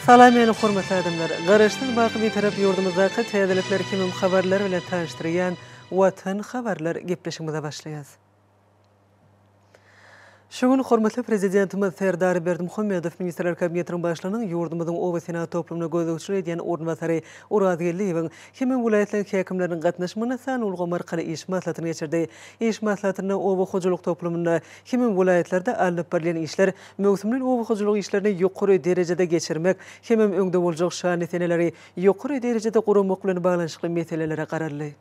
Salam meni hormatly adamlar! Garaşsyz baky Bitarap ýurdumyzdaky täzelikler hemem habarlar bilen tanyşdyrýan Watan habarlar gepleşigimize başlaýas. Şu gün hormatly Prezidentimiz Serdar Berdimuhamedow Ministrler Kabinetiniň Başlygynyň ýurdumyzyň oba senagat toplumyna gözegçilik edýän orunbasary Oraz Geldiýewiň hemem welaýatlaryň häkimleriniň gatnaşmagynda sanly ulgam arkaly iş maslahatyny geçirdi. Iş maslahatynda oba hojalyk toplumynda hemem welaýatlarda alnyp barylýan işler, möwsümleýin oba hojalyk işlerini ýokary derejede geçirmek hemem öňde boljak şanly seneleri ýokary derejede guramak bilen baglanyşykly meselelere garaldy.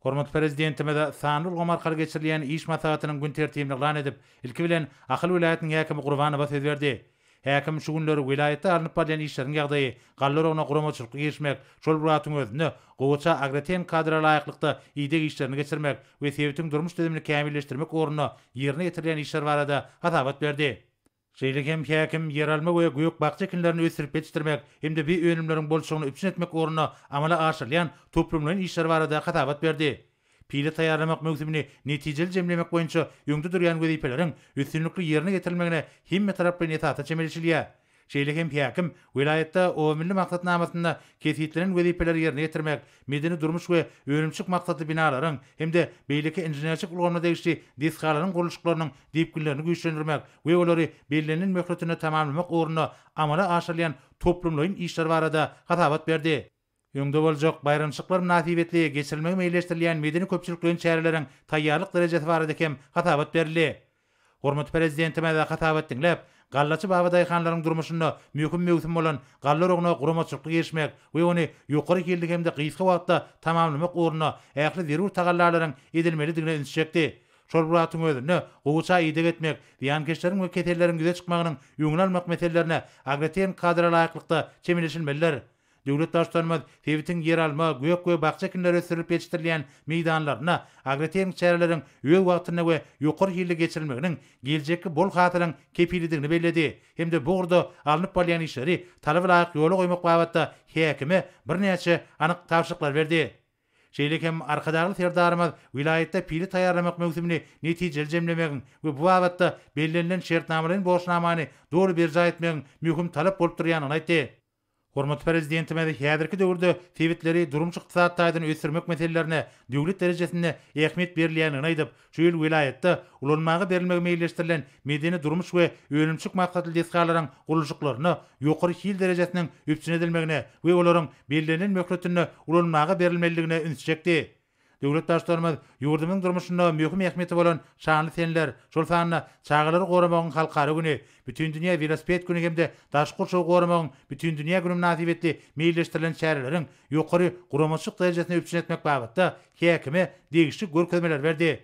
Hormatly Prezidentimiz sanly ulgam arkaly geçirilýän iş maslahatynyň gün tertibini yglan edip, ilki bilen, Ahal welaýatynyň häkimi Gurbanowa söz berdi. Häkim şu günler welaýatda alnyp barylýan işleriň ýagdaýy, galla oragyna guramaçylykly girişmek, şol bir wagtyň özünde, gowaça agrotehniki kadra laýyklykda ideg işlerini geçirmek we sebitiň durmuş düzümini kämilleşdirmek ugrunda ýerine ýetirilýän işler barada hasabat berdi. Şeýle hem häkim ýeralma we gök-bakja ekinlerini ösdürip ýetişdirmek hem-de bi önümleriň bolçulygyny üpjün etmek ugrunda amala aşyrylýan toplumlaýyn işler barada hasabat berdi. Pile taýýarlamak möwsümini netijeli jemlemek boýunça öňde durýan wezipeleriň üstünlikli ýerine ýetirilmegine hemmetaraplaýyn esasda çemeleşilýär. Şeýle hem häkim welaýatda Oba milli maksatnamasynda kesgitlenen wezipeleri ýerine ýetirmek, medeni-durmuş we önümçilik maksatly binalaryň hem-de beýleki inženerçilik ulgamyna degişli desgalaryň gurluşyklarynyň depginlerini güýçlendirmek we olary bellenilen möhletinde tamamlamak ugrunda amala aşyrylýan toplumlaýyn işler barada hasabat berdi. Öňde boljak baýramçylyklar mynasybetli geçirilmegi meýilleşdirilýän medeni-köpçülikleýin çäreleriň taýýarlyk derejesi barada hem hasabat berildi. Hormatly Prezidentimiz hasabat diňläp, gallaçy babadaýhanlaryň durmuşynda möhüm möwsüm bolan galla oragyna guramaçylykly girişmek we ony ýokary hilli hem-de gysga wagtda tamamlamak ugrunda ähli zerur tagallalaryň edilmelidigine ünsi çekdi. Şol bir wagtyň özünde, gowaça ideg etmek, zyýankeşleriň we keselleriň ýüze çykmagynyň öňüni almak meselelerine agrotehniki kadra laýyklykda çemeleşilmelidir. Döwlet Baştutanymyz sebitiň ýeralma, gök we bakja ekinleri ösdürilip ýetişdirilýän meýdanlarynda agrotehniki çäreleriň öz wagtynda we ýokary hilli geçirilmeginiň geljekki bol hasylyň kepilidigini belledi hem-de bu ugurda alnyp barylýan işleri talaba laýyk ýola goýmak babatda häkime birnäçe anyk tabşyryklary berdi. Şeýle hem Arkadagly Serdarymyz welaýatda pile taýýarlamak möwsümini netijeli jemlemegiň we bu babatda bellenilen şertnamalaýyn borçnamany doly berjaý etmegiň möhüm talap bolup durýandygyny aýtdy. Hormatly Prezidentimiz häzirki döwürde sebitleri durmuş-ykdysady taýdan ösdürmek meselelerine döwlet derejesinde ähmiýet berilýändigini aýdyp, şu ýyl welaýatda ulanmaga berilmegi meýilleşdirilen medeni-durmuş we önümçilik maksatly desgalaryň gurluşyklaryna ýokary hil derejesiniň üpjün edilmegine we olaryň bellenilen möhletinde ulanmaga berilmelidigine ünsi çekdi. Döwlet Baştutanymyz ýurdumyzyň durmuşynda möhüm ähmiýeti bolan şanly seneler, şol sanda Çagalary goramagyň halkara güni, Bütindünýä welosiped güni hem-de Daşky gurşawy goramagyň bütindünýä güni mynasybetli meýilleşdirilen çäreleriň ýokary guramaçylyk derejesini üpjün etmek babatda häkime degişli görkezmeleri berdi.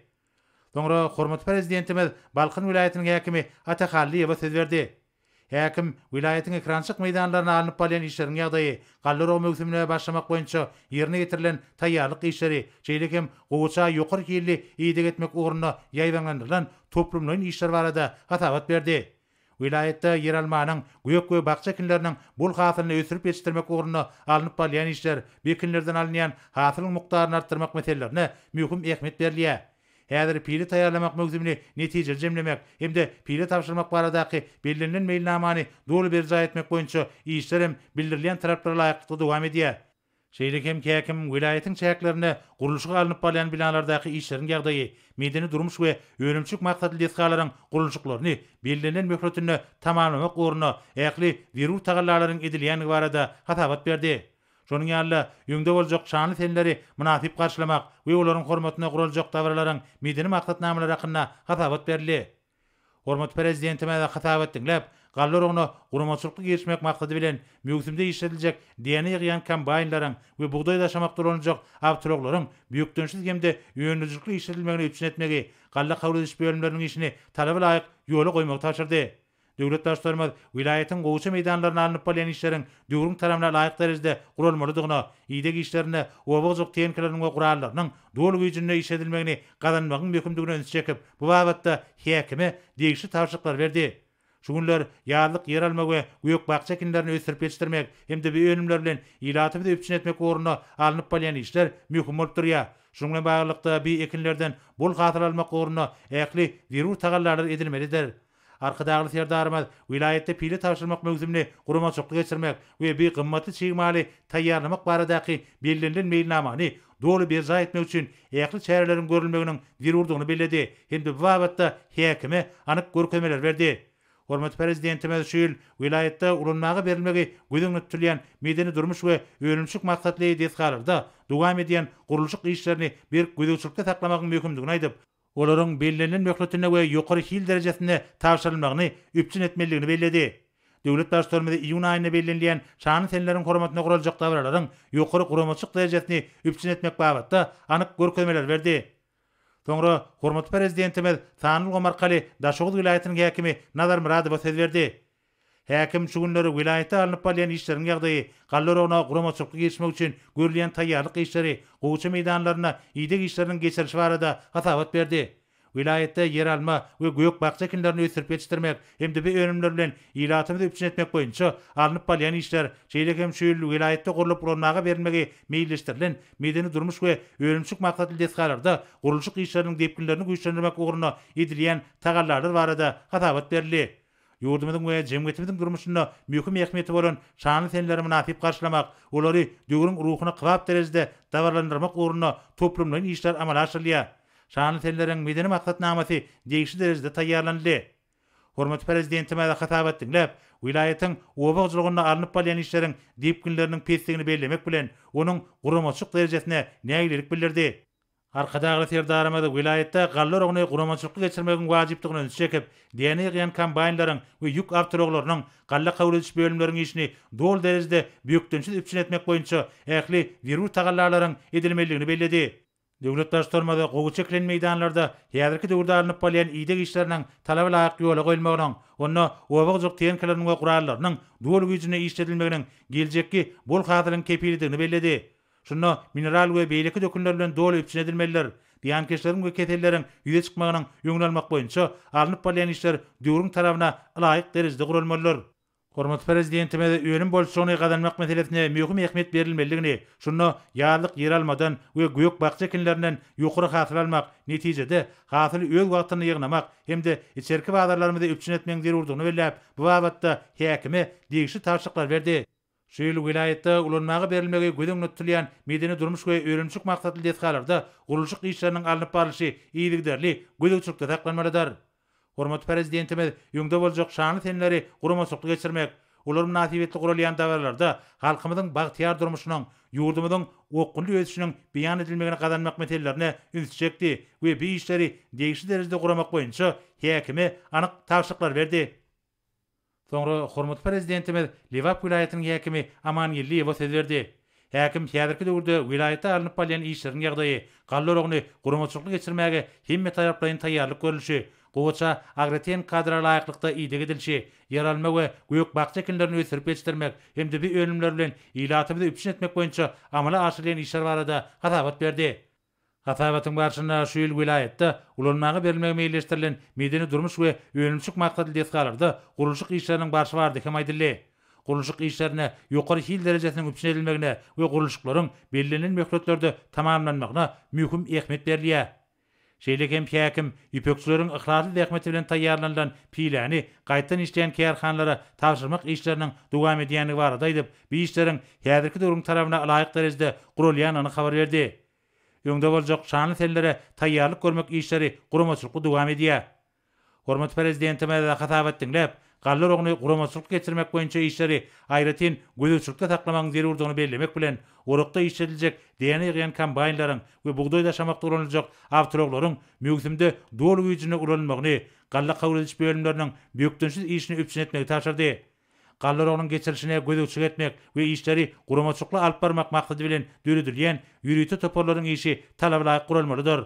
Soňra hormatly Prezidentimiz Balkan welaýatynyň häkimi Ata Hallyýewe söz berdi. Häkim welaýatyň ekerançylyk meýdanlarynda alnyp barylýan işleriň ýagdaýy, galla oragy möwsümine başlamak boýunça ýerine ýetirilen taýýarlyk işleri, şeýle hem gowaça ýokary hilli ideg etmek ugrunda ýaýbaňlandyrylan toplumlaýyn işler barada hasabat berdi. Welaýatda ýeralmanyň, gök we bakja ekinleriniň bol hasylyny ösdürip ýetişdirmek ugrunda alnyp barylýan işler, bu ekinlerden alynýan hasylyň mukdaryny artdyrmak meselelerine möhüm ähmiýet berilýär. Häzir pile taýýarlamak möwsümini netijeli jemlemek hem-de pile tabşyrmak baradaky bellenilen meýilnamany doly berjaý etmek boýunça işler hem bildirilýän talaplara laýyklykda dowam edýär. Şeýle hem häkim welaýatyň çäklerinde gurluşygy alnyp barylýan binalardaky işleriň ýagdaýy, medeni-durmuş we önümçilik maksatly desgalaryň gurluşyklaryny bellenilen möhletinde tamamlamak ugrunda ähli zerur tagallalaryň edilýändigi barada hasabat berdi. Şonuň ýaly-da, öňde boljak şanly seneleri mynasyp garşylamak we olaryň hormatyna guraljak dabaralaryň medeni maksatnamalary hakynda hasabat berildi. Hormatly Prezidentimiz hasabat diňläp, galla oragyna guramaçylykly girişmek maksady bilen, möwsümde işlediljek däne ýygýan kombaýnlaryň we bugdaý daşamakda ulanyljak awtoulaglaryň bökdençsiz hem-de öndürijilikli işledilmegini üpjün etmegi, galla kabul ediş bölümleriniň işini talaba laýyk ýola goýmagy tabşyrdy. Döwlet Baştutanymyz welaýatyň gowaça meýdanlarynda alnyp barylýan işleriň döwrüň talabyna laýyk derejede guralmalydygyna, ideg işlerinde oba hojalyk tehnikalarynyň we gurallarynyň doly güýjünde işledilmegini gazanmagyň möhümdigine ünsi çekip, bu babatda häkime degişli tabşyryklary berdi. Şu günler ýazlyk ýeralma we gök-bakja ekinlerini ösdürip ýetişdirmek hem-de bu önümler bilen ilatymyzy üpjün etmek ugrunda alnyp barylýan işler möhüm bolup durýar. Şunuň bilen baglylykda, bu ekinlerden bol hasyl almak ugrunda ähli zerur tagallalar edilmelidir. Arkadagly Serdarymyz welaýatda pile tabşyrmak möwsümini guramaçylykly geçirmek we bi gymmatly çig maly taýýarlamak baradaky bellenilen meýilnamany doly berjaý etmek üçin ähli çäreleriň görülmeginiň zerurdygyny belledi hem-de bu babatda häkime anyk görkezmeleri berdi. Hormatly Prezidentimiz şu ýyl welaýatda ulanmaga berilmegi göz öňünde tutulýan medeni-durmuş we önümçilik maksatly desgalarda dowam edýän gurluşyk işlerini berk gözegçilikde saklamagyň möhümdigini aýdyp, olaryň bellenilen möhletinde we ýokary hil derejesinde tabşyrylmagyny üpjün etmelidigini belledi. Döwlet Baştutanymyz iýun aýynda bellenilýän şanly seneleriň hormatyna guraljak dabaralaryň ýokary guramaçylyk derejesini üpjün etmek babatda anyk görkezmeleri berdi. Soňra hormatly Prezidentimiz sanly ulgam arkaly Daşoguz welaýatynyň häkimi Nazar Myradowa söz berdi. Häkim şu günler welaýatda alnyp barylýan işleriň ýagdaýy, galla oragyna guramaçylykly girişmek üçin görülýän taýýarlyk işleri, gowaça meýdanlarynda ideg işleriniň geçirilişi barada hasabat berdi. Welaýatda ýeralma we gök-bakja ekinlerini ösdürip ýetişdirmek hem-de bu önümler bilen ilatymyzy üpjün etmek boýunça alnyp barylýan işler, şeýle hem şu ýyl welaýatda gurlup ulanmaga berilmegi meýilleşdirilen medeni-durmuş we önümçilik maksatly desgalarda gurluşyk işleriniň depginlerini güýçlendirmek ugrunda edilýän tagallalar barada hasabat berildi. Ýurdumyzyň we jemgyýetimiziň durmuşynda möhüm ähmiýeti bolan şanly seneleri mynasyp garşylamak, olary döwrüň ruhuna kybap derejede dabaralandyrmak ugrunda toplumlaýyn işler amala aşyrylýar. Şanly seneleriň medeni maksatnamasy degişli derejede taýýarlanyldy. Hormatly Prezidentimiz hasabat diňläp, welaýatyň oba hojalygynda alnyp barylýan işleriň depginleriniň pesdigini bellemek bilen, onuň guramaçylyk derejesine nägilelik bildirdi. Arkadagly Serdarymyz welaýatda galla oragyny guramaçylykly geçirmegiň wajypdygyna ünsi çekip, däne ýygýan kombaýnlaryň we ýük awtoulaglarynyň galla kabul ediş bölümleriň işini doly derejede bökdençsiz üpjün etmek boýunça ähli zerur tagallalaryň edilmelidigini belledi. Döwlet Baştutanymyz gowy çekilen meýdanlarda häzirki döwürde alnyp barylýan ideg işleriniň talaba laýyk ýola goýulmagynyň, onda oba hojalyk tehnikalarynyň we gurallarynyň doly güýjünde işledilmeginiň geljekki bol hasylyň kepilidigini belledi. Şunda mineral we beýleki dökünler bilen doly üpjün edilmelidir. Zyýankeşleriň we keselleriň ýüze çykmagynyň öňüni almak boýunça alnyp barylýan işler döwrüň talabyna ylaýyk derejede guralmalydyr. Hormatly Prezidentimiz önüm bolçulygyny gazanmak meselesine möhüm ähmiýet berilmelidigini, şunda ýazlyk ýeralmadan we gök-bakja ekinlerinden ýokary hasyl almak, netijede, hasyly öz wagtynda ýygnamak hem-de içerki bazarlarymyzy üpjün etmegiň zerurdygyny belläp, bu babatda häkime degişli tabşyryklary berdi. Şu ýyl welaýatda ulanmaga berilmegi göz öňünde tutulýan medeni-durmuş we önümçilik maksatly desgalarda gurluşyk işleriniň alnyp barlyşy yzygiderli gözegçilikde saklanmalydyr. Hormatly Prezidentimiz öňde boljak şanly seneleri guramaçylykly geçirmek, olar mynasybetli guralýan dabaralarda halkymyzyň bagtyýar durmuşynyň, ýurdumyzyň okgunly ösüşiniň beýan edilmegini gazanmak meselelerine ünsi çekdi we bu işleri degişli derejede guramak boýunça häkime anyk tabşyryklary berdi. Soňra hormatly Prezidentimiz Lebap welaýatynyň häkimi Aman Geldiýewe söz berdi. Häkim häzirki döwürde welaýatda alnyp barylýan işleriň ýagdaýy, galla oragyny guramaçylykly geçirmäge hemmetaraplaýyn taýýarlyk görlüşi, gowaça agrotehniki kadalara laýyklykda ideg edilişi, ýeralma we gök-bakja ekinlerini ösdürip ýetişdirmek hem-de bu önümler bilen ilatymyzy üpjün etmek boýunça amala aşyrylýan işler barada hasabat berdi. Hasabatyň barşynda şu ýyl welaýatda ulanmaga berilmegi meýilleşdirilen medeni-durmuş we önümçilik maksatly desgalarda gurluşyk işleriniň barşy barada hem aýdyldy. Gurluşyk işlerine ýokary hil derejesiniň üpjün edilmegine we gurluşyklaryň bellenilen möhletlerde tamamlanmagyna möhüm ähmiýet berilýär. Şeýle hem häkim ýüpekçileriň yhlasly zähmeti bilen taýýarlanylan piläni gaýtadan işleýän kärhanalara tabşyrmak işleriniň dowam edýändigi barada aýdyp, bu işleriň häzirki döwrüň talabyna ylaýyk derejede guralýandygyny habar berdi. Öňde boljak şanly senelere taýýarlyk görmek işleri guramaçylykly dowam edýär. Hormatly Prezidentimiz hasabat diňläp, galla oragyny guramaçylykly geçirmek boýunça işleri aýratyn gözegçilikde saklamagyň zerurdygyny bellemek bilen, orakda işlediljek däne ýygýan kombaýnlaryň we bugdaý daşamakda ulanyljak awtoulaglaryň möwsümde doly güýjünde ulanylmagyny, galla kabul ediş bölümleriniň bökdençsiz işini üpjün etmegi tabşyrdy. Galla oragynyň geçirilişine gözegçilik etmek we işleri guramaçylykly alyp barmak maksady bilen döredilýän ýörite toparlaryň işi talabalaýyk guralmalydyr.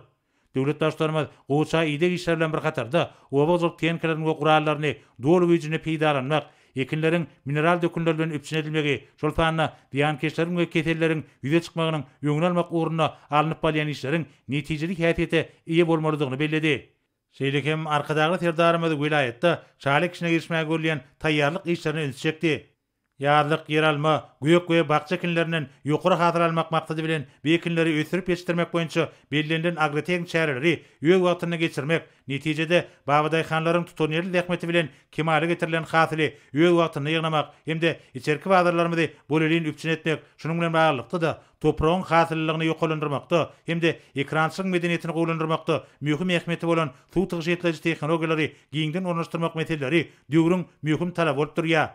Döwlet Baştutanymyz gowaça ideg işleri bilen bir hatarda, oba hojalyk tehnikalaryny we gurallaryny doly güýjünde peýdalanmak, ekinleriň mineral dökünler bilen üpjün edilmegi, şol sanda zyýankeşleriň we keselleriň ýüze çykmagynyň öňüni almak ugrunda alnyp barylýan işleriň netijeli häsiýete eýe bolmalydygyny belledi. Şeýle hem Arkadagly Serdarymyz welaýatda şaly ekişine girişmäge görülýän taýýarlyk işlerine ünsi çekdi. Ýazlyk ýeralma, gök we bakja ekinlerinden ýokary hasyl almak maksady bilen bu ekinleri ösdürip ýetişdirmek boýunça bellenilen agrotehniki çäreleri öz wagtynda geçirmek, netijede babadaýhanlaryň tutanýerli zähmeti bilen kemala getirilen hasyly öz wagtynda ýygnamak hem-de içerki bazarlarymyzy bolelin üpjün etmek, şunuň bilen baglylykda-da, topragyň hasyllylygyny ýokarlandyrmakda hem-de ekerançylygyň medeniýetini gowulandyrmakda möhüm ähmiýeti bolan suw tygşytlaýjy tehnologiýalary giňden ornaşdyrmak meseleleri döwrüň möhüm talaby bolup durýar.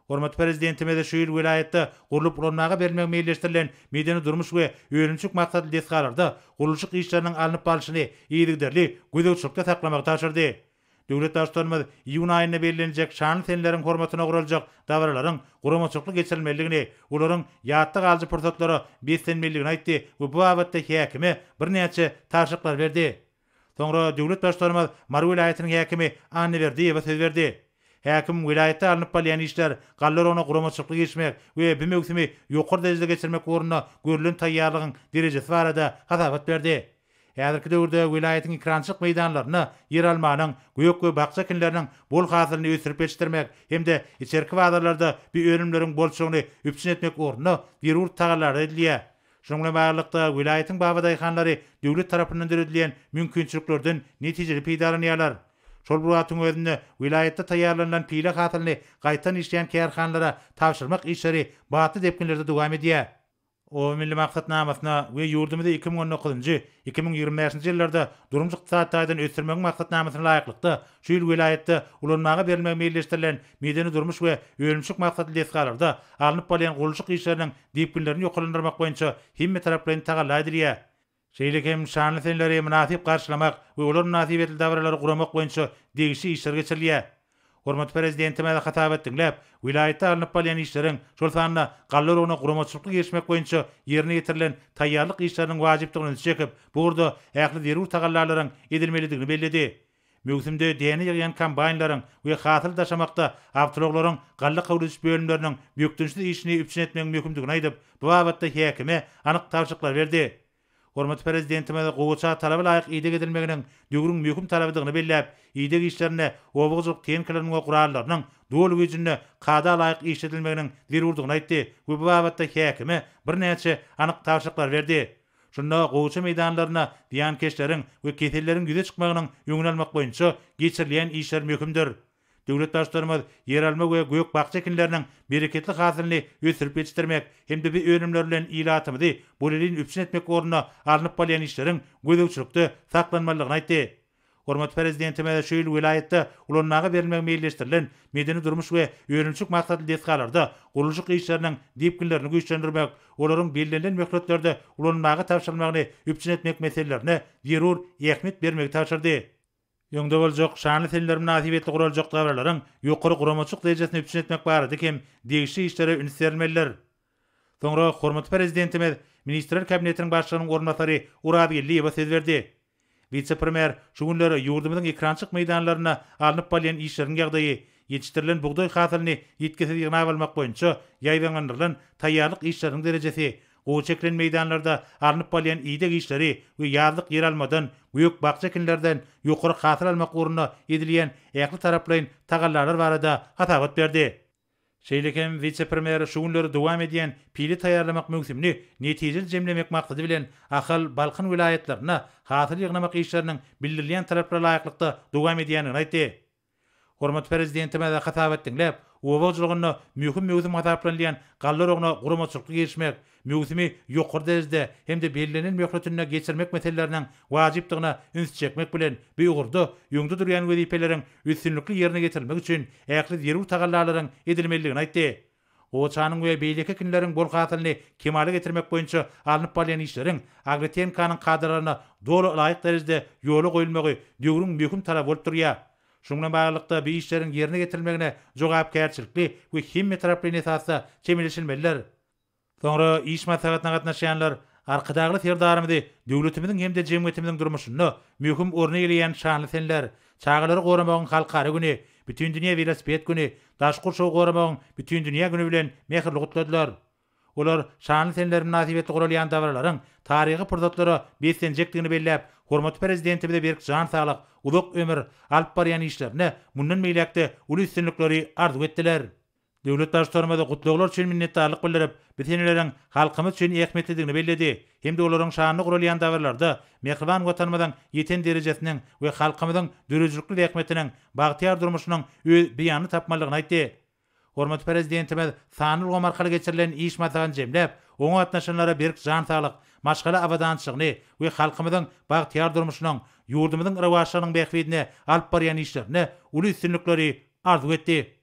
Hormatly Prezidentimiz şu ýyl welaýatda gurlup ulanmaga berilmegi meýilleşdirilen medeni-durmuş we önümçilik maksatly desgalarda gurluşyk işleriniň alnyp barlyşyny yzygiderli gözegçilikde saklamagy tabşyrdy. Döwlet Baştutanymyz iýun aýynda belleniljek şanly seneleriň hormatyna guraljak dabaralaryň guramaçylykly geçirilmelidigini, olaryň ýatda galyjy pursatlara beslenmelidigini aýtdy we bu babatda häkime birnäçe tabşyryklary berdi. Soňra döwlet Baştutanymyz Mary welaýatynyň häkimi Annaberdiýewe söz berdi. Häkim welaýatda alnyp barylýan işler, galla oragyna guramaçylykly girişmek we bu möwsümi ýokary derejede geçirmek ugrunda görlen taýýarlygyň derejesi barada hasabat berdi. Häzirki döwürde welaýatyň ekerançylyk meýdanlarynda ýeralmanyň, gök we bakja ekinleriniň bol hasylyny ösdürip ýetişdirmek hem-de içerki bazarlarda bu önümleriň bolçulygyny üpjün etmek ugrunda zerur tagallalar edilýär. Şunuň bilen baglylykda, welaýatyň babadaýhanlary döwlet tarapyndan döredilýän mümkinçiliklerden netijeli peýdalanýarlar. Şol bir wagtyň özünde, welaýatda taýýarlanylan pile hasylyny gaýtadan işleýän kärhanalara tabşyrmak işleri batly depginlerde dowam edýär. Oba milli maksatnamasyna we ýurdumyzy 2019-njy, 2025-nji ýyllarda durmuş-ykdysady taýdan ösdürmegiň maksatnamasyna laýyklykda, şu ýyl welaýatda ulanmaga berilmegi meýilleşdirilen medeni-durmuş we önümçilik maksatly desgalarda alnyp barylýan gurluşyk işleriniň depginlerini ýokarlandyrmak boýunça hemmetaraplaýyn tagalla edilýär. Şeýle hem şanly seneleri mynasyp garşylamak we olar mynasybetli dabaralary guramak boýunça degişli işler geçirilýär. Hormatly Prezidentimiz hasabat diňläp, welaýatda alnyp barylýan işleriň, şol sanda galla oragyna guramaçylykly girişmek boýunça ýerine ýetirilen taýýarlyk işleriniň wajypdygyna ünsi çekip, bu ugurda ähli zerur tagallalaryň edilmelidigini belledi. Möwsümde däne ýygýan kombaýnlaryň we hasyl daşamakda awtoulaglaryň galla kabul ediş bölümleriniň bökdençsiz işini üpjün etmegiň möhümdigini aýdyp, bu babatda häkime anyk tabşyryklary berdi. Hormatly Prezidentimiz gowaça talaba laýyk ideg edilmeginiň döwrüň möhüm talabydygyny belläp, ideg işlerinde oba hojalyk tehnikalarynyň we gurallarynyň doly güýjünde kada laýyk işledilmeginiň zerurdygyny aýtdy we bu babatda häkime birnäçe anyk tabşyryklary berdi. Şunda gowaça meýdanlarynda zyýankeşleriň we keselleriň ýüze çykmagynyň öňüni almak boýunça geçirilýän işler möhümdir. Döwlet Baştutanymyz ýeralma we gök-bakja ekinleriniň bereketli hasylyny ösdürip ýetişdirmek hem-de bu önümler bilen ilatymyzy bolelin üpjün etmek ugrunda alnyp barylýan işleriň gözegçilikde saklanmalydygyny aýtdy. Hormatly Prezidentimiz şu ýyl welaýatda ulanmaga berilmegi meýilleşdirilen medeni-durmuş we önümçilik maksatly desgalarda gurluşyk işleriniň depginlerini güýçlendirmek, olaryň bellenilen möhletlerde ulanmaga tabşyrylmagyny üpjün etmek meselelerine zerur ähmiýet bermegi tabşyrdy. Öňde boljak şanly seneler mynasybetli guraljak dabaralaryň ýokary guramaçylyk derejesini üpjün etmek barada hem degişli işlere üns berilmelidir. Soňra hormatly Prezidentimiz Ministrler Kabinetiniň Başlygynyň orunbasary Oraz Geldiýewe söz berdi. Wise-premýer şu günler ýurdumyzyň ekerançylyk meýdanlarynda alnyp barylýan işleriň ýagdaýy, ýetişdirilen bugdaý hasylyny ýitgisiz ýygnap almak boýunça ýaýbaňlandyrylan taýýarlyk işleriniň derejesi, gowy çekilen meýdanlarda alnyp barylýan ideg işleri we ýazlyk ýeralmadan, gök-bakja ekinlerden ýokary hasyl almak ugrunda edilýän ähli taraplaýyn tagallalar barada hasabat berdi. Şeýle hem wise-premýer şu günler dowam edýän pile taýýarlamak möwsümini netijeli jemlemek maksady bilen Ahal, Balkan welaýatlarynda hasyl ýygnamak işleriniň bildirilýän talaplara laýyklykda dowam edýändigini aýtdy. Hormatly Prezidentimiz hasabat diňläp, oba hojalygynda möhüm möwsüm hasaplanylýan galla oragyna guramaçylykly girişmek, möwsümi ýokary derejede hem-de bellenen möhletinde geçirmek meseleleriniň wajypdygyna ünsi çekmek bilen, bu ugurda öňde durýan wezipeleriň üstünlikli ýerine ýetirilmegi üçin ähli zerur tagallalaryň edilmelidigini aýtdy. Gowaçanyň we beýleki ekinleriň bol hasylyny kemala getirmek boýunça alnyp barylýan işleriň agrotehnikanyň kadalaryna doly ylaýyk derejede ýola goýulmagy döwrüň möhüm talaby bolup durýar. Şunuň bilen baglylykda, bu işleriň ýerine ýetirilmegine jogapkärçilikli we hemmetaraplaýyn esasda çemeleşilmelidir. Soňra iş maslahatyna gatnaşýanlar Arkadagly Serdarymyzy döwletimiziň hem-de jemgyýetimiziň durmuşynda möhüm orny eýeleýän şanly seneler, Çagalary goramagyň halkara güni, Bütindünýä welosiped güni, Daşky gurşawy goramagyň Bütindünýä güni bilen mähirli gutladylar. Olar şanly seneler mynasybetli guralýan dabaralaryň taryhy pursatlara beslenjekdigini belläp, hormatly Prezidentimize berk jan saglyk, uzak ömür, alyp barýan işlerinde mundan beýläk-de uly üstünlikleri arzuw etdiler. Döwlet Baştutanymyz gutlaglar üçin minnetdarlyk bildirip, bu seneleriň halkymyz üçin ähmiýetlidigini belledi hem-de olaryň şanyna guralýan dabaralarda mähriban Watanymyzyň ýeten derejesiniň we halkymyzyň döredijilikli zähmetiniň, bagtyýar durmuşynyň öz beýanyny tapmalydygyny aýtdy. Hormatly Prezidentimiz sanly ulgam arkaly geçirilen iş maslahatyny jemläp, oňa gatnaşanlara berk jan saglyk, maşgala abadançylygyny we halkymyzyň bagtyýar durmuşynyň, ýurdumyzyň rowaçlygynyň bähbidine alyp barýan işlerinde uly üstünlikleri arzuw etdi.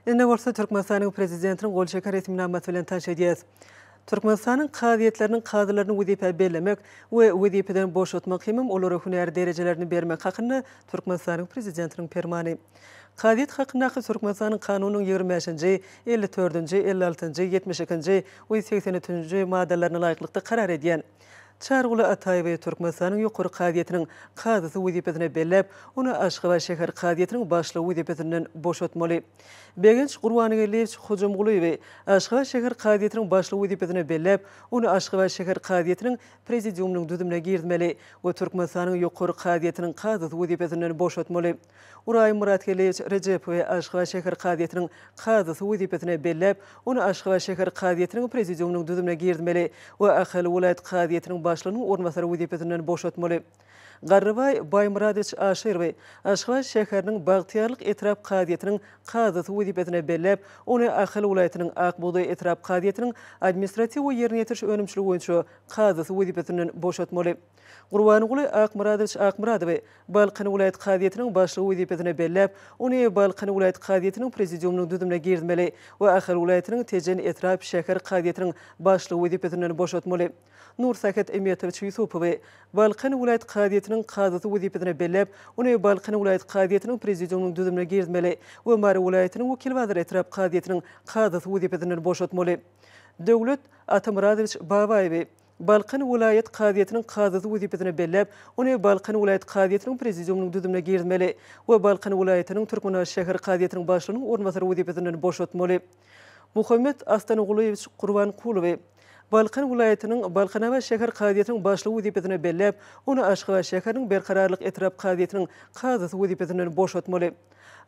Indi bolsa Türkmenistanyň Prezidentiniň gol çeken resminamasy bilen tanyş edýäris. Türkmenistanyň kazyýetleriniň kazylaryny wezipä bellemek we wezipeden boşatmak hemem olara hünär derejelerini bermek hakynda Türkmenistanyň Prezidentiniň Permany. Kazyýet hakyndaky Türkmenistanyň Kanunynyň 25-nji, 54-nji, 56-njy, 72-nji we 83-nji maddalaryna laýyklykda karar edýän. Çaryguly Ataýewi Türkmenistanyň Ýokary kazyýetiniň kazysy wezipesine belläp, ony Aşgabat şäher kazyýetiniň başlygy wezipesinden boşatmaly. Begenç Gurbangeldiýewiç Hojamgulyýewi Aşgabat şäher kazyýetiniň başlygy wezipesine belläp, ony Aşgabat şäher kazyýetiniň Prezidiumynyň düzümine girizmeli we Türkmenistanyň Ýokary kazyýetiniň kazysy wezipesinden boşatmaly. Uraý Myratgeldiýewiç Rejepowy Aşgabat şäher kazyýetiniň kazysy wezipesine belläp, ony Aşgabat şäher kazyýetiniň Prezidiumynyň düzümine girizmeli we Ahal welaýat kazyýetiniň başlygynyň orunbasary wezipesinden boşatmaly. Garrybaý Baýmyradowiç Aşyrowy Aşgabat şäheriniň Bagtyýarlyk etrap kazyýetiniň kazysy wezipesine belläp, ony Ahal welaýatynyň Ak bugdaý etrap kazyýetiniň administratiw we ýerine ýetiriş önümçiligi boýunça kazysy wezipesinden boşatmaly. Gurbanguly Akmyradowiç Akmyradowy Balkan welaýat kazyýetiniň başlygy wezipesine belläp, ony Balkan welaýat kazyýetiniň Prezidiumynyň düzümine girizmeli we Ahal welaýatynyň Tejen etrap, şäher kazyýetiniň başlygy wezipesinden boşatmaly. Nursähet Emetowiç Ýusupowy Balkan welaýat kazyýetiniň kazysy wezipesine belläp, ony Balkan welaýat kazyýetiniň Prezidiumynyň düzümine girizmeli we Mary welaýatynyň Wekilbazar etrap kazyýetiniň kazysy wezipesinden boşatmaly. Döwlet Atamyradowiç Babaýewi Balkan welaýat kazyýetiniň kazysy wezipesine belläp, ony Balkan welaýat kazyýetiniň Prezidiumynyň düzümine girizmeli we Balkan welaýatynyň Türkmenabat şäher kazyýetiniň başlygynyň orunbasary wezipesinden boşatmaly. Muhammet Astangulyýewiç Gurbankulowy Balkan welaýatynyň Balkanabat şäher kazyýetiniň başlygy wezipesine belläp, ony Aşgabat şäheriniň Berkararlyk etrap kazyýetiniň kazysy wezipesinden boşatmaly.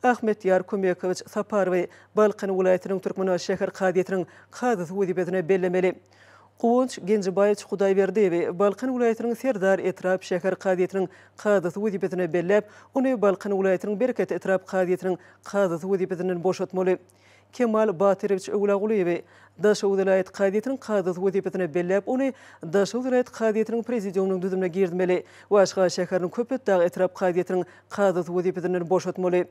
Ahmetýar Kömekowiç Saparowy Balkan welaýatynyň Türkmenabat şäher kazyýetiniň kazysy wezipesine bellemeli. Guwanç Genjibaýewiç Hudaýberdiýewi Balkan welaýatynyň Serdar etrap şäher kazyýetiniň kazysy wezipesine belläp, ony Balkan welaýatynyň Bereket etrap kazyýetiniň kazysy wezipesinden boşatmaly. Kemal Batyrowiç Öwlagulyýewi Daşoguz welaýat kazyýetiniň kazysy wezipesine belläp, ony Daşoguz welaýat kazyýetiniň Prezidiumynyň düzümine girizmeli we Aşgabat şäheriniň Köpetdag etrap kazyýetiniň kazysy wezipesinden boşatmaly.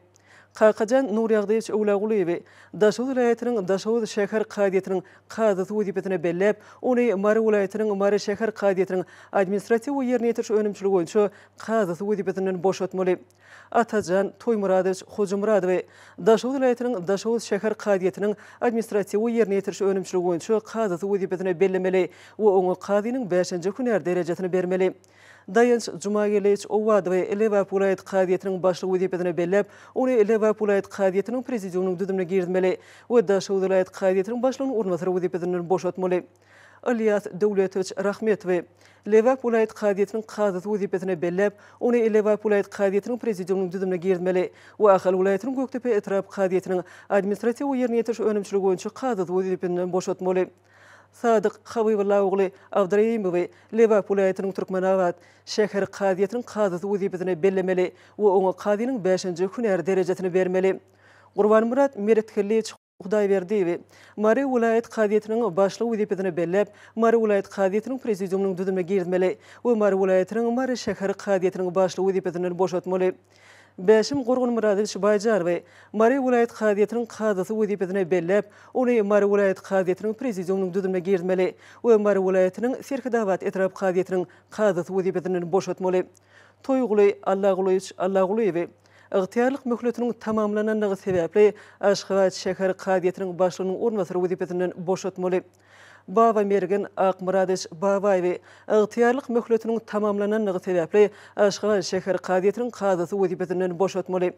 Kakajan Nurýagdyýewiç Öwlagulyýewi Daşoguz welaýatynyň Daşoguz şäher kazyýetiniň kazysy wezipesine belläp, ony Mary welaýatynyň Mary şäher kazyýetiniň administratiw we ýerine ýetiriş önümçiligi boýunça kazysy wezipesinden boşatmaly. Atajan Toýmyradowiç Hojamyradowy Daşoguz welaýatynyň Daşoguz şäher kazyýetiniň administratiw we ýerine ýetiriş önümçiligi boýunça kazysy wezipesine bellemeli we oňa kazynyň bäşinji hünär derejesini bermeli. Daýanç Jumageldiýewiç Owadowy Lebap welaýat kazyýetiniň başlygy wezipesine belläp, ony Lebap welaýat kazyýetiniň Prezidiumynyň düzümine girizmeli we Daşoguz welaýat kazyýetiniň başlygynyň orunbasary wezipesinden boşatmaly. Ylýas Döwletowiç Rahmetowy Lebap welaýat kazyýetiniň kazysy wezipesine belläp, ony Lebap welaýat kazyýetiniň Prezidiumynyň düzümine girizmeli we Ahal welaýatynyň Gökdepe etrap kazyýetiniň administratiw we ýerine ýetiriş önümçiligi boýunça kazysy wezipesinden boşatmaly. Sadyk Habybylla ogly Abdyreýimowy Lebap welaýatynyň Türkmenabat şäher kazyýetiniň kazysy wezipesine bellemeli we oňa kazynyň bäşinji hünär derejesini bermeli. Gurbanmyrat Meretgeldiýewiç Hudaýberdiýewi Mary welaýat kazyýetiniň başlygy wezipesine belläp, Mary welaýat kazyýetiniň Prezidiumynyň düzümine girizmeli we Mary welaýatynyň Mary şäher kazyýetiniň başlygy wezipesinden boşatmaly. Bäşim Gurgunmyradowiç Baýjarowy Mary welaýat kazyýetiniň kazysy wezipesine belläp, ony Mary welaýat kazyýetiniň Prezidiumynyň düzümine girizmeli we Mary welaýatynyň Serhetabat etrap kazyýetiniň kazysy wezipesinden boşatmaly. Toýguly Allagulyýewiç Allagulyýewi ygtyýarlyk möhletiniň tamamlanandygy sebäpli Aşgabat şäher kazyýetiniň başlygynyň orunbasary wezipesinden boşatmaly. Babamergen Akmyradowiç Babaýewi ygtyýarlyk möhletiniň tamamlanandygy sebäpli Aşgabat şäher kazyýetiniň kazysy wezipesinden boşatmaly.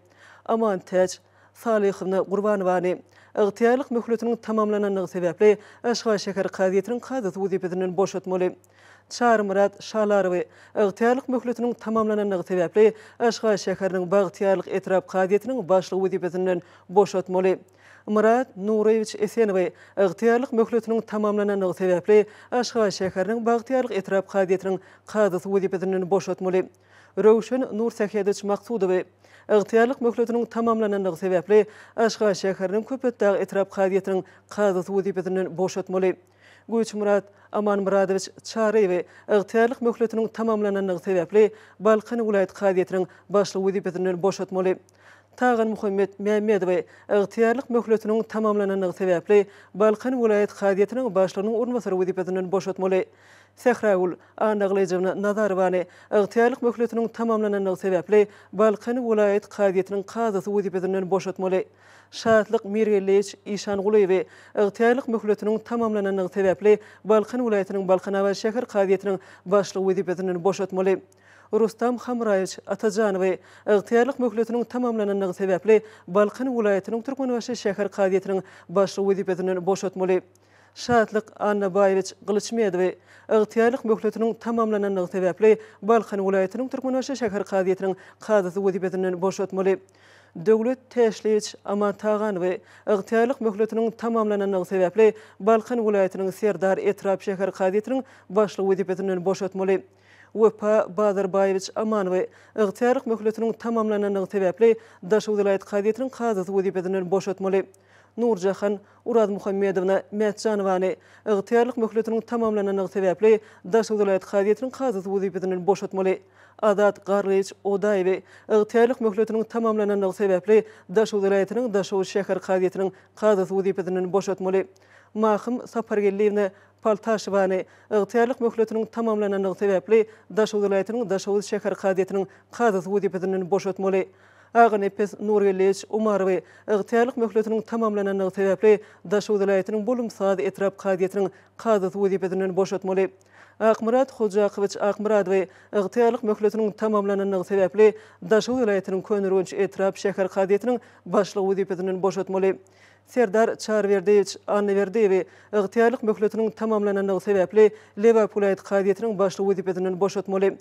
Amantäç. Salyhowna Gurbanowany, ygtyýarlyk möhletiniň tamamlanandygy sebäpli, Aşgabat şäher kazyýetiniň kazysy wezipesinden boşatmaly. Çarymyrat Şalarowy, ygtyýarlyk möhletiniň tamamlanandygy sebäpli, Aşgabat şäheriniň Bagtyýarlyk etrap kazyýetiniň başlygy wezipesinden boşatmaly. Myrat Nuryýewiç Esenowy, ygtyýarlyk möhletiniň tamamlanandygy sebäpli, Aşgabat şäheriniň Bagtyýarlyk etrap kazyýetiniň kazysy wezipesinden boşatmaly. Röwşen Nursähedowiç Maksudowy, ygtyýarlyk möhletiniň tamamlanandygy sebäpli, Aşgabat şäheriniň Köpetdag etrap kazyýetiniň kazysy wezipesinden boşatmaly. Güýçmyrat Amanmyradowiç Çaryýewi, ygtyýarlyk möhletiniň tamamlanandygy sebäpli, Balkan welaýat kazyýetiniň başlygy wezipesinden boşatmaly. Taganmuhammet Mämmedowy, ygtyýarlyk möhletiniň tamamlanandygy sebäpli, Balkan welaýat kazyýetiniň başlygynyň orunbasary wezipesinden boşatmaly. Sähragül Annagylyjewna Nazarowany, ygtyýarlyk möhletiniň tamamlanandygy sebäpli, Balkan welaýat kazyýetiniň kazysy wezipesinden boşatmaly. Şatlyk Mirgeldiýewiç Işangulyýewi, ygtyýarlyk möhletiniň tamamlanandygy sebäpli, Balkan welaýatynyň Balkanabat şäher kazyýetiniň başlygy wezipesinden boşatmaly. Rustam Hamraýewiç Atajanowy, ygtyýarlyk möhletiniň tamamlanandygy sebäpli, Balkan welaýatynyň Türkmenbaşy şäher kazyýetiniň başlygy wezipesinden boşatmaly. Şatlyk Annabaýewiç Gylyçmedowy, ygtyýarlyk möhletiniň tamamlanandygy sebäpli, Balkan welaýatynyň Türkmenbaşy şäher kazyýetiniň kazysy wezipesinden boşatmaly. Döwlet Täşliýewiç Amantaganowy, ygtyýarlyk möhletiniň tamamlanandygy sebäpli, Balkan welaýatynyň Serdar etrap şäher kazyýetiniň başlygy wezipesinden boşatmaly. Wepa Bazarbaýewiç Amanowy, ygtyýarlyk möhletiniň tamamlanandygy sebäpli, Daşoguz welaýat kazyýetiniň kazysy wezipesinden boşatmaly. Nurjahan Urazmuhammedowna Mätjanowany, ygtyýarlyk möhletiniň tamamlanandygy sebäpli, Daşoguz welaýat kazyýetiniň kazysy wezipesinden boşatmaly. Azat Garlyýewiç Odaýewi, ygtyýarlyk möhletiniň tamamlanandygy sebäpli, Daşoguz welaýatynyň Daşoguz şäher kazyýetiniň kazysy wezipesinden boşatmaly. Mahym Sapargeldiýewna Paltaşewany, ygtyýarlyk möhletiniň tamamlanandygy sebäpli, Daşoguz welaýatynyň Daşoguz şäher kazyýetiniň kazysy wezipesinden boşatmaly. Aganepes Nurgeldiýewiç Umarowy, ygtyýarlyk möhletiniň tamamlanandygy sebäpli, Daşoguz welaýatynyň Bolumsaz etrap kazyýetiniň kazysy wezipesinden boşatmaly. Akmyrat Hojakowiç Akmyradowy, ygtyýarlyk möhletiniň tamamlanandygy sebäpli, Daşoguz welaýatynyň Köneürgenç etrap şäher kazyýetiniň başlygy wezipesinden boşatmaly. Serdar Çaryberdiýewiç Annaberdiýewi, ygtyýarlyk möhletiniň tamamlanandygy sebäpli, Lebap welaýat kazyýetiniň başlygy wezipesinden boşatmaly.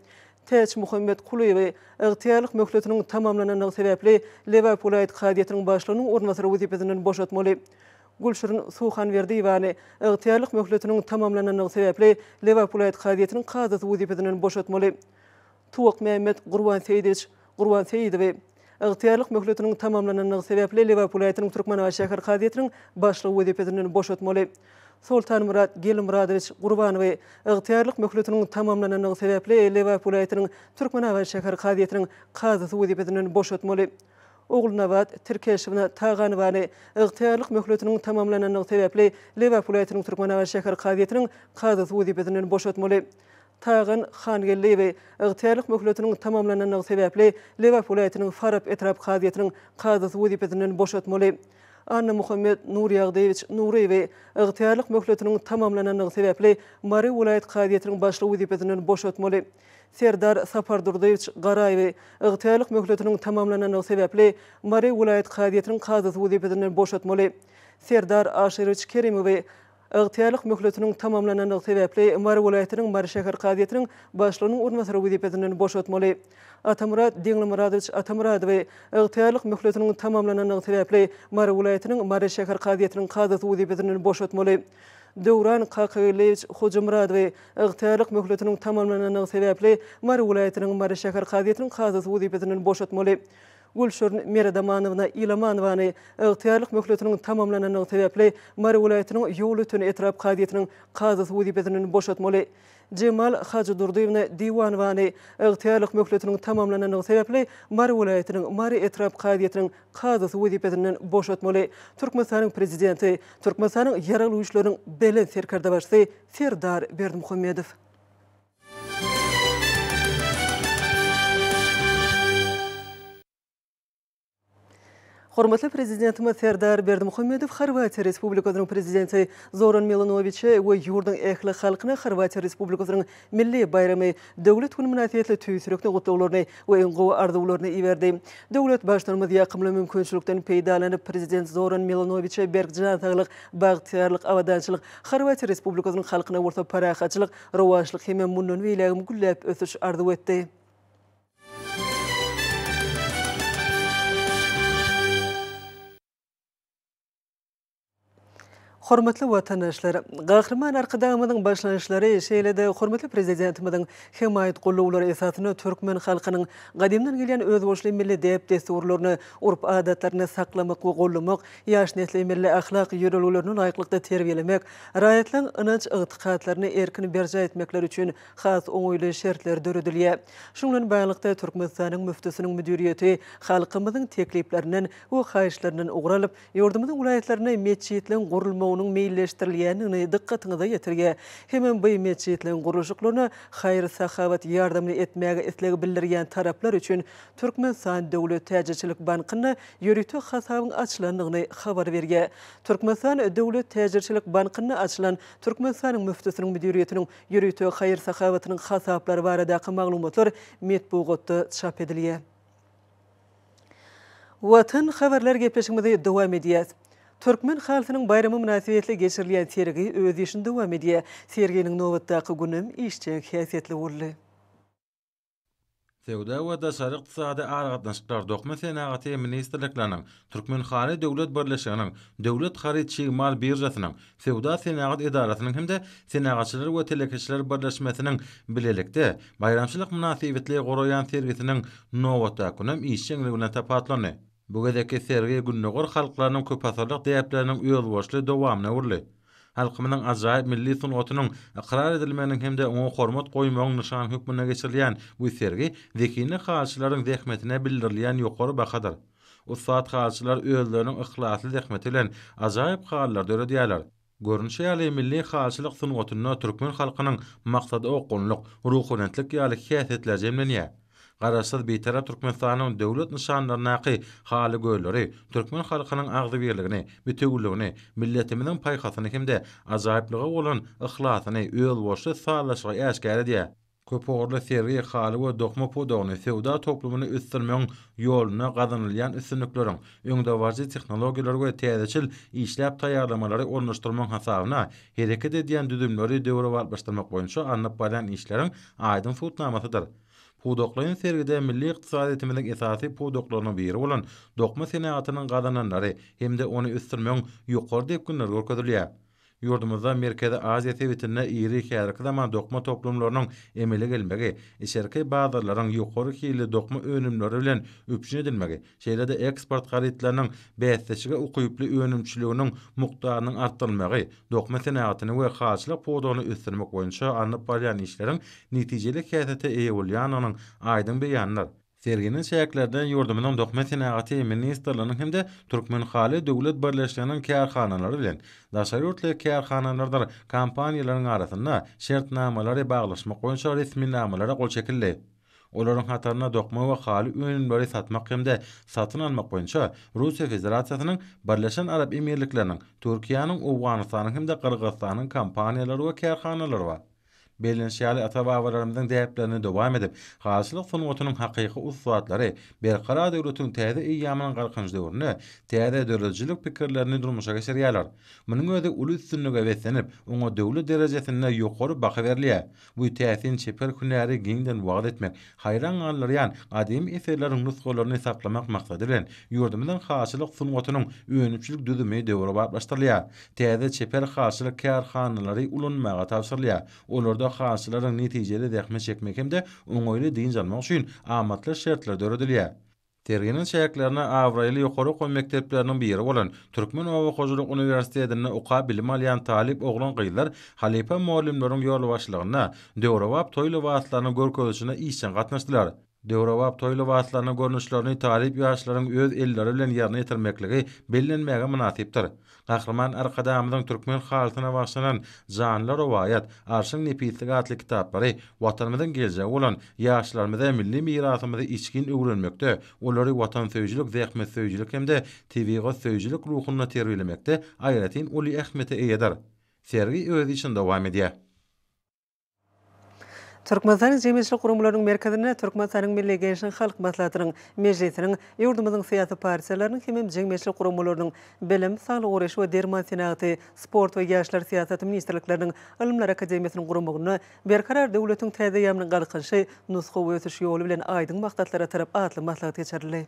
Täçmuhammet Kulyýewi, ygtyýarlyk möhletiniň tamamlanandygy sebäpli, Lebap welaýat kazyýetiniň başlygynyň orunbasary wezipesinden boşatmaly. Gülşirin Suhanberdiýewany, ygtyýarlyk möhletiniň tamamlanandygy sebäpli, Lebap welaýat kazyýetiniň kazysy wezipesinden boşatmaly. Tuwakmämmet Gurbanseýidowiç Gurbanseýidowy, ygtyýarlyk möhletiniň tamamlanandygy sebäpli Lebap welaýatynyň Türkmenabat şäher kazyýetiniň başlygy wezipesinden boşatmaly. Soltanmyrat Gelmyradowiç Gurbanowy, ygtyýarlyk möhletiniň tamamlanandygy sebäpli Lebap welaýatynyň Türkmenabat şäher kazyýetiniň kazysy wezipesinden boşatmaly. Ogulnabat Tirkeşewna Taganowany, ygtyýarlyk möhletiniň tamamlanandygy sebäpli Lebap welaýatynyň Türkmenabat şäher kazyýetiniň kazysy wezipesinden boşatmaly. Tagan Hangeldiýewi, ygtyýarlyk möhletiniň tamamlanandygy sebäpli, Lebap welaýatynyň Farap etrap kazyýetiniň kazysy wezipesinden boşatmaly. Annamuhammet Nurýagdyýewiç Nuryýewi, ygtyýarlyk möhletiniň tamamlanandygy sebäpli, Mary welaýat kazyýetiniň başlygy wezipesinden boşatmaly. Serdar Sapardurdyýewiç Garaýewi, ygtyýarlyk möhletiniň tamamlanandygy sebäpli, Mary welaýat kazyýetiniň kazysy wezipesinden boşatmaly. Serdar Aşyrowiç Kerimowy, Ygtyýarlyk möhletiniň tamamlanandygy sebäpli, Mary welaýatynyň Mary şäher kazyýetiniň başlygynyň orunbasary wezipesinden boşatmaly. Atamyrat Deňlimyradowiç Atamyradowy, ygtyýarlyk möhletiniň tamamlanandygy sebäpli, Mary welaýatynyň Mary şäher kazyýetiniň kazysy wezipesinden boşatmaly. Döwran Kakageldiýewiç Hojamyradowy, ygtyýarlyk möhletiniň tamamlanandygy sebäpli, Mary welaýatynyň Mary şäher kazyýetiniň kazysy wezipesinden boşatmaly. Gülşirin Meredamanowna Ilamanowany ygtyýarlyk möhletiniň tamamlanandygy sebäpli Mary welaýatynyň Ýolöten etrap kazyýetiniň kazysy wezipesinden boşatmaly. Jemal Hajydurdyýewna Diwanowany ygtyýarlyk möhletiniň tamamlanandygy sebäpli Mary welaýatynyň Mary etrap kazyýetiniň kazysy wezipesinden boşatmaly. Türkmenistanyň Prezidenti, Türkmenistanyň Ýaragly Güýçleriniň Belent Serkerdebaşysy Serdar Berdimuhamedow. Hormatly Prezidentimiz Serdar Berdimuhamedow Horwatiýa Respublikasynyň Prezidenti Zoran Milanowiçe we ýurduň ähli halkyna Horwatiýa Respublikasynyň milli baýramy, Döwlet güni mynasybetli tüýs ýürekden gutlaglaryny we iň gowy arzuwlaryny iberdi. Döwlet Baştutanymyz ýakymly mümkinçilikden peýdalanyp, Prezident Zoran Milanowiçe berk jan saglyk, bagtyýarlyk, abadançylyk, Horwatiýa Respublikasynyň halkyna bolsa parahatçylyk, rowaçlyk hemem mundan beýlägem gülläp ösüş arzuw etdi. Hormatly watandaşlar! Gahryman Arkadagymyzyň başlangyçlary, şeýle-de hormatly Prezidentimiziň hemaýat gollawlary esasynda türkmen halkynyň gadymdan gelýän özboluşly milli däp-dessurlaryny, urp-adatlaryny saklamak we goldamak, ýaş nesli milli ahlak ýörelgelerine laýyklykda terbiýelemek, raýatlaryň ynanç-ygtykatlaryny erkin berjaý etmekleri üçin has oňaýly şertler döredilýär. Şunuň bilen baglylykda, Türkmenistanyň Müftüsiniň müdiriýeti halkymyzyň tekliplerinden we haýyşlaryndan ugur alyp, ýurdumyzyň welaýatlarynda metjitleriň gurulmagynyň meýilleşdirilýändigini dykgatyňyza ýetirýär. Hemem bu metjitleriň gurluşyklaryna haýyr-sahawat ýardamyny etmäge isleg bildirýän taraplar üçin Türkmenistan döwlet täjirçilik bankynda ýörite hasabyň açylandygyny habar berýär. Türkmenistan döwlet täjirçilik bankynda açylan Türkmenistanyň Müftüsiniň müdiriýetiniň Ýörite haýyr-sahawatynyň hasaplary baradaky maglumatlar metbugatda çap edilýär. Watan habarlar gepleşigimizi dowam edýäs. Türkmen halysynyň baýramy mynasybetli geçirilýän sergi öz işini dowam edýär. Serginiň nobatdaky günem işjeň häsiýetli boldy. Söwda we daşary ykdysady aragatnaşyklar, Dokma senagaty ministrlikleriniň, Türkmenhaly döwlet birleşiginiň, Döwlet haryt çig mal biržasynyň, Söwda-senagat edarasynyň hem-de Senagatçylar we telekeçiler birleşmesiniň bilelikde baýramçylyk mynasybetli guraýan sergisiniň nobatdaky günem işjeňligi bilen tapawutlandy. Bu gezekki sergi gündogar halklarynyň köpasyrlyk däpleriniň özboluşly dowamyna öwrüldi. Halkymyzyň ajaýyp milli sungatynyň ykrar edilmeginiň hem-de oňa hormat goýmagyň nyşany hökmünde geçirilýän bu sergi zehinli halyçylaryň zähmetine bildirilýän ýokary bahadyr. Ussat halyçylar özleriniň yhlasly zähmeti bilen ajaýyp halylary döredýärler. Görnüşi ýaly, milli halyçylyk sungatynda türkmen halkynyň maksadaokgunlyk, ruhubelentlik ýaly häsiýetleri jemlenýär. Garaşsyz, Bitarap Türkmenistanyň döwlet nyşanlaryndaky haly gölleri türkmen halkynyň agzybirligini, bitewüligini, milletimiziň paýhasyny hem-de ajaýyplyga bolan yhlasyny özboluşly sazlaşygy äşgär edýär. Köpugurly sergi haly we dokma pudagyny, söwda toplumyny ösdürmegiň ýolunda gazanylýan üstünlikleriň, öňdebaryjy tehnologiýalary we täzeçil işläp taýýarlamalary ornaşdyrmagyň hasabyna hereket edýän düzümleri döwrebaplaşdyrmak boýunça alnyp barýan işleriň aýdyň subutnamasydyr. Pudaklaýyn sergide milli ykdysadyýetimiziň esasy pudaklarynyň biri bolan dokma senagatynyň gazananlary hem-de ony ösdürmegiň ýokary depginleri görkezilýär. Ýurdumyzda Merkezi Aziýa sebitinde iri häzirki zaman dokma toplumlarynyň emele gelmegi, içerki bazarlaryň ýokary hilli dokma önümleri bilen üpjün edilmegi, şeýle-de eksport harytlarynyň bäsleşige ukyply önümçiliginiň mukdarynyň artdyrylmagy dokma senagatyny we halyçylyk pudagyny ösdürmek boýunça alnyp barylýan işleriň netijeli häsiýete eýe bolýandygynyň aýdyň beýanydyr. Serginiň çäklerinde ýurdumyzyň Dokma senagaty ministrliginiň hem-de Türkmenhaly döwlet birleşiginiň kärhanalary bilen daşary ýurtly kärhanalardyr kompaniýalaryň arasynda şertnamalary baglaşmak boýunça resminamalara gol çekildi. Olaryň hatarynda dokma we haly önümleri satmak hem-de satyn almak boýunça Russiýa Federasiýasynyň, Birleşen Arap Emirlikleriniň, Türkiýäniň, Owganystanyň hem-de Gyrgyzystanyň kompaniýalary we kärhanalary bar. Bellenişi ýaly, ata-babalarymyzyň däplerini dowam edip, halyçylyk sungatynyň hakyky ussatlary Berkarar döwletiň täze eýýamynyň Galkynyş döwründe täze döredijilik pikirlerini durmuşa geçirýärler. Munuň özi uly üstünlige beslenip, oňa döwlet derejesinde ýokary baha berilýär. Bu täsin çeper hünäri giňden wagyz etmek, haýran galdyrýan gadymy eserleriň nusgalaryny saklamak maksady bilen, ýurdumyzyň halyçylyk sungatynyň önümçilik düzümi döwrebaplaşdyrylýar. Täze çeper halyçylyk kärhanalary ulanmaga tabşyrylýar. Olarda halyçylaryň netijeli zähmet çekmegi hem-de oňaýly dynç almagy üçin amatly şertler döredilýär. Serginiň çäklerinde abraýly ýokary okuw mekdepleriniň biri bolan Türkmen oba hojalyk uniwersitetinde okap bilim alýan talyp oglan-gyzlar halypa mugallymlaryň ýolbaşçylygynda döwrebap toý lybaslarynyň görkezilişine işjeň gatnaşdylar. Döwrebap toý lybaslarynyň görnüşlerini talyp ýaşlaryň öz elleri bilen ýerine ýetirmekligi bellenmäge mynasypdyr. Gahryman Arkadagymyzyň türkmen halysyna bagyşlanan Janly rowaýat, Arşyň nepisligi atly kitaplary Watanymyzyň geljegi bolan ýaşlarymyza milli mirasymyzy içgin öwrenmekde, olary watansöýüjilik, zähmetsöýüjilik hem-de tebigatsöýüjilik ruhunda terbiýelemekde aýratyn uly ähmiýete eýedir. Sergi öz işini dowam edýär. Türkmenistanyň Jemgyýetçilik guramalarynyň merkezinde Türkmenistanyň Milli Geňeşiniň Halk Maslahatynyň Mejlisiniň, ýurdumyzyň syýasy partiýalarynyň hemem jemgyýetçilik guramalarynyň, Bilim, Saglygy goraýyş we derman senagaty, Sport we ýaşlar syýasaty ministrlikleriniň, Ylymlar akademiýasynyň guramagynda Berkarar döwletiň täze eýýamynyň Galkynyşy, nusgawy ösüş ýoly bilen aýdyň maksatlara tarap atly maslahat geçirildi.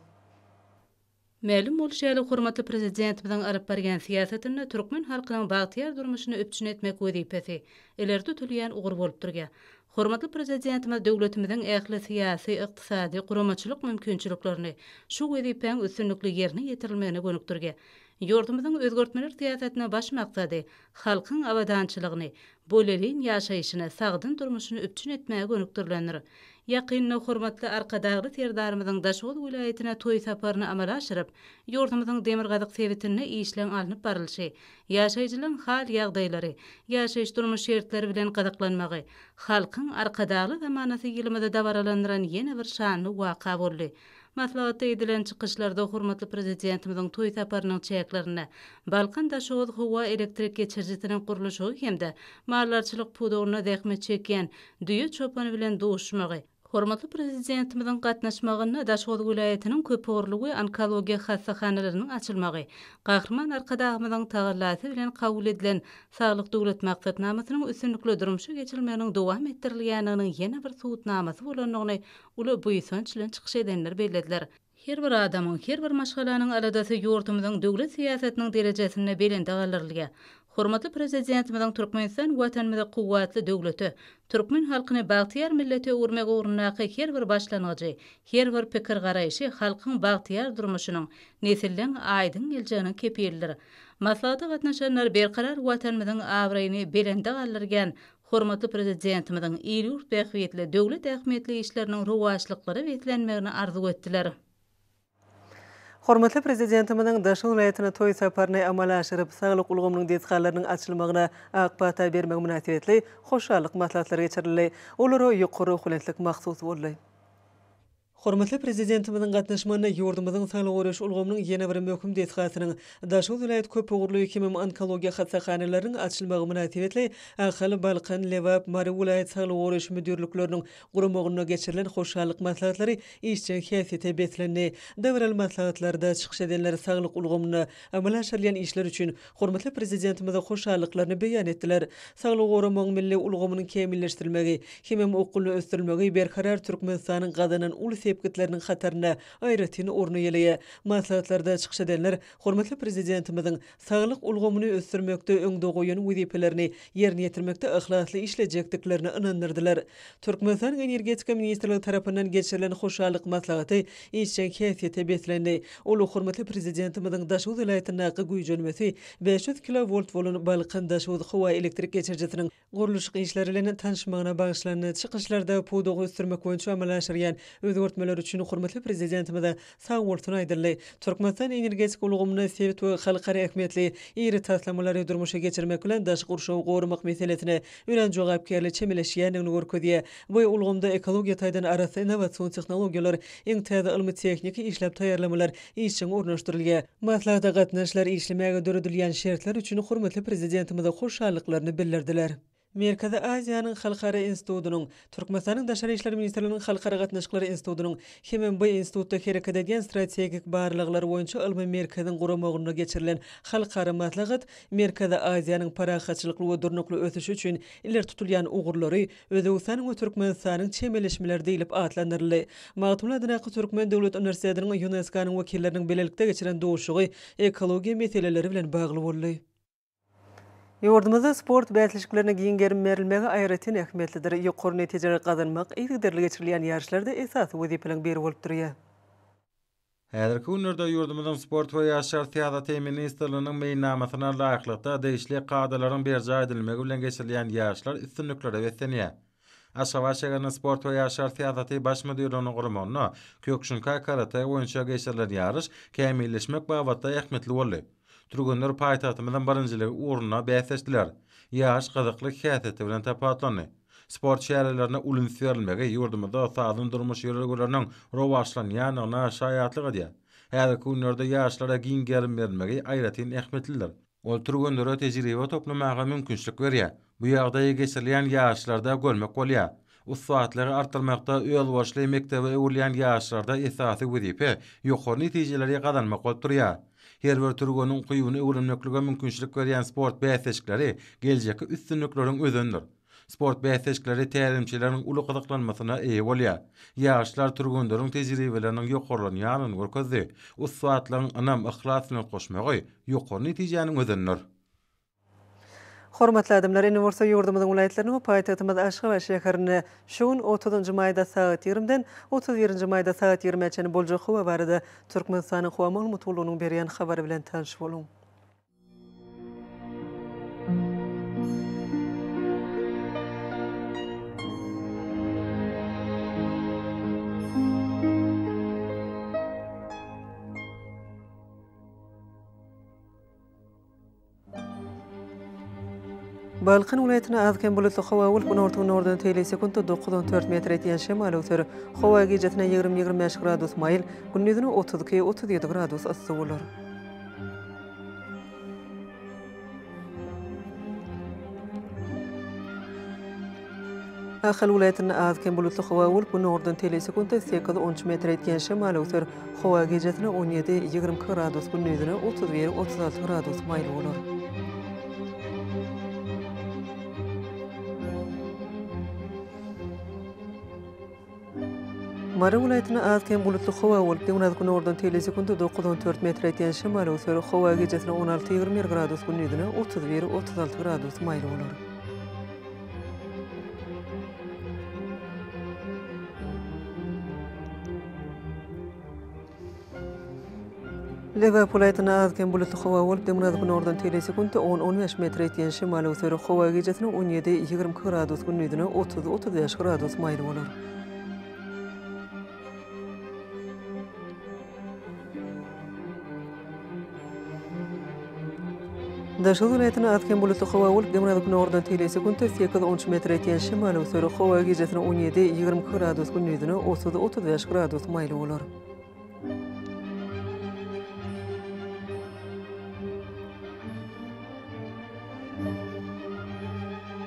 Mälim bolşy ýaly, hormatly Prezidentimiziň alyp barýan syýasatynda türkmen halkynyň bagtyýar durmuşyny üpjün etmek wezipesi ileri tutulýan ugur bolup durýar. Hormatly Prezidentimiz döwletimiziň ähli syýasy, ykdysady, guramaçylyk mümkinçiliklerini şu wezipäň üstünlikli ýerine ýetirilmegine gönükdirýär. Ýurdumyzyň özgertmeler syýasatynyň baş maksady halkyň abadançylygyny, bolelin ýaşaýşyny, sagdyn durmuşyny üpjün etmäge gönükdirilendir. Ýakynda hormatly Arkadagly Serdarymyzyň Daşoguz welaýatyna toý saparyny amala aşyryp, ýurdumyzyň demirgazyk sebitinde işleň alnyp barlyşy, ýaşaýjylaryň hal-ýagdaýlary, ýaşaýyş-durmuş şertleri bilen gyzyklanmagy Halkyň Arkadagly zamanasy ýylymyzy dabaralandyran ýene bir şanly waka boldy. Maslahatda edilen çykyşlarda hormatly Prezidentimiziň toý saparynyň çäklerinde Balkan-Daşoguz howa elektrik geçirijisiniň gurluşygy hem-de maldarçylyk pudagynda zähmet çekýän düýe çopany bilen duşuşmagy, hormatly Prezidentimiziň gatnaşmagynda Daşoguz welaýatynyň köpugurly we onkologiýa hassahanalarynyň açylmagy, Gahryman Arkadagymyzyň tagallasy bilen kabul edilen Saglyk Döwlet maksatnamasynyň üstünlikli durmuşa geçirilmeginiň dowam etdirilýändiginiň ýene bir subutnamasy bolandygyny uly buýsanç bilen çykyş edenler bellediler. Her bir adamyň, her bir maşgalanyň aladasy ýurdumyzyň döwlet syýasatynyň derejesinde belende galdyrylýar. Hormatly Prezidentimiziň Türkmenistan Watanymyzy kuwwatly döwlete, türkmen halkyny bagtyýar millete öwürmek ugrundaky her bir başlangyjy, her bir pikir-garaýşy halkyň bagtyýar durmuşynyň, nesilleň aýdyň geljeginiň kepilidir. Maslahata gatnaşanlar berkarar Watanymyzyň abraýyny belende galdyrýan Hormatly Prezidentimiziň il-ýurt bähbitli, döwlet ähmiýetli işleriniň rowaçlyklara beslenmegini arzuw etdiler. Hormatly Prezidentimiziň Daşoguz welaýatyna toý saparyny amala aşyryp, saglyk ulgamynyň desgalarynyň açylmagyna ak pata bermegi mynasybetli hoşallyk maslahatlary geçirildi. Olara ýokary ruhubelentlik mahsus boldy. Hormatly Prezidentimiziň gatnaşmagynda ýurdumyzyň saglygy goraýyş ulgamynyň ýene bir möhüm desgasynyň, Daşoguz welaýat köpugurly hemem onkologiýa hassahanalarynyň açylmagy mynasybetli Ahal, Balkan, Lebap, Mary welaýat saglygy goraýyş müdirlikleriniň guramagynda geçirilen hoşallyk maslahatlary işjeň häsiýete beslendi. Dabaraly maslahatlarda çykyş edenler saglyk ulgamynda amala aşyrylýan işler üçin hormatly Prezidentimize hoşallyklaryny beýan etdiler. Saglygy goramagyň milli ulgamynyň kämilleşdirilmegi hemem okgunly ösdürilmegi Berkarar Türkmenistanyň gazanan uly sepgitleriniň hatarynda aýratyn orun eýeleýär. Maslahatlarda çykyş edenler hormatly Prezidentimiziň saglyk ulgamyny ösdürmekde öňde goýan wezipelerini ýerine ýetirmekde yhlasly işlejekdiklerine ynandyrdylar. Türkmenistanyň Energetika ministrligi tarapyndan geçirilen hoşallyk maslahaty işjeň häsiýete beslendi. Ol hormatly Prezidentimiziň Daşoguz welaýatyndaky güýjenmesi 500 kilowolt bolan Balkan-Daşoguz howa elektrik geçirijisiniň gurluşyk işleri bilen tanyşmagyna bagyşlandy. Çykyşlarda pudagy ösdürmek boýunça amala aşyrýan özgertmeler üçin hormatly Prezidentimize sag bolsun aýdyldy. Türkmenistan energetika ulgamynda sebit we halkara ähmiýetli iri taslamalary durmuşa geçirmek bilen daşky gurşawy goramak meselesine örän jogapkärli çemeleşýändigini görkezýär. Bu ulgamda ekologiýa taýdan arassa innowasion tehnologiýalar, iň täze ylmy-tehniki işläp taýýarlamalar işjeň ornaşdyrylýar. Maslahata gatnaşyjylar işlemäge döredilýän şertler üçin hormatly Prezidentimize hoşallyklaryny bildirdiler. Merkezi Aziýanyň Halkara institutynyň, Türkmenistanyň Daşary işler ministrliginiň Halkara gatnaşyklary institutynyň hemem bu institutda hereket edýän Strategik barlaglar boýunça ylmy merkeziň guramagynda geçirilen halkara maslahat Merkezi Aziýanyň parahatçylykly we durnukly ösüşi üçin ileri tutulýan ugurlary, Özbegistanyň we Türkmenistanyň çemeleşmeleri diýlip atlandyryldy. Magtymguly adyndaky Türkmen döwlet uniwersitetiniň ÝUNESKO-nyň wekilleriniň bilelikde geçiren duşuşygy ekologiýa meseleleri bilen bagly boldy. Ýurdumyzda sport bäsleşiklerine giň gerim berilmegi aýratyn ähmiýetlidir. Ýokary netijeleri gazanmak yzygiderli geçirilýän ýaryşlarda esasy wezipeleriň biri bolup durýar. Häzirki günlerde ýurdumyzyň Sport we ýaşlar syýasaty ministrliginiň meýilnamasyna laýyklykda degişli kadalaryň berjaý edilmegi bilen geçirilýän ýaryşlar üstünliklere beslenýär. Aşgabat şäheriniň Sport we ýaşlar syýasaty baş müdirliginiň guramagynda kýokuşinkaý karate boýunça geçirilen ýaryş kämilleşmek babatda ähmiýetli boldy. Türgenler paýtagtymyzyň birinjiligi ugrunda bäsleşdiler. Ýaryş gyzykly häsiýeti bilen tapawutlandy. Sport çärelerine uly üns berilmegi ýurdumyzda sagdyn durmuş ýörelgeleriniň rowaçlanýandygyna şaýatlyk edýär. Häzirki günlerde ýaşlara giň gerim berilmegi aýratyn ähmiýetlidir. Ol türgenlere tejribe toplamaga mümkinçilik berýär. Bu ýagdaýy geçirilýän ýaryşlarda görmek bolýar. Ussatlygy artdyrmakda özboluşly mekdebe öwrülýän ýaryşlarda esasy wezipe ýokary netijeleri gazanmak bolup durýar. Her bir türgeniň ukybyny öwrenmeklige mümkinçilik berýän sport bäsleşikleri geljekki üstünlikleriň özenidir. Sport bäsleşikleri tälimçileriň uly gyzyklanmasyna eýe bolýar. Ýaryşlar türgenleriň tejribeleriniň ýokarlanýandygyny görkezdi. Ussatlygyň ynam, yhlas bilen utgaşmagy ýokary netijäniň özenidir. Hormatly adamlar, indi bolsa ýurdumyzyň welaýatlarynda we paýtagtymyz Aşgabat şäherinde şu gün otuzynjy maýda sagat ýigrimden 31 nji maýda sagat ýigrimä çenli boljak howa barada Türkmenistanyň Howa maglumat gullugynyň berýän habary bilen tanyş boluň. Balkan welaýatynda az-kem bulutly howa bolup, günorta-günordan teýli sekuntda dokuz-on dört metr etýän şemal öwser. Howa gijesine 20-25 gradus maýyl, gündizine 32-37 gradus yssy bolar. Ahal welaýatynda az-kem bulutly howa bolup, günordan teýli sekuntda sekiz-on üç metr ýetýän şemal öwser. Howa gijesine 17, 22 gradus, gündizine 31, 36 gradus maýyl bolar. Mary welaýatynda az-kem bulutly howa bolup, demirgazyk-günordan teýli sekuntda dokuz-on dört metr ýetýän şemal öwser. Howa gijesine 16, 21 gradus, gündizine 31, 36 gradus maýyl bolar. Lebap welaýatynda az-kem bulutly howa bolup, demirgazyk-günordan teýle sekuntda on-on bäş metre ýetýän şemal öwser. Howa gijesine 17, 22 gradus, gündizine 30, 35 gradus maýyl bolar. Daşoguz welaýatynda az-kem bulutly howa bolup, demirgazyk-günordan teýle sekuntda sekiz-on üç metre ýetýän şemal öwser. Howa gijesine 17, 22 gradus, gündizine 30, 35 gradus maýyl bolar.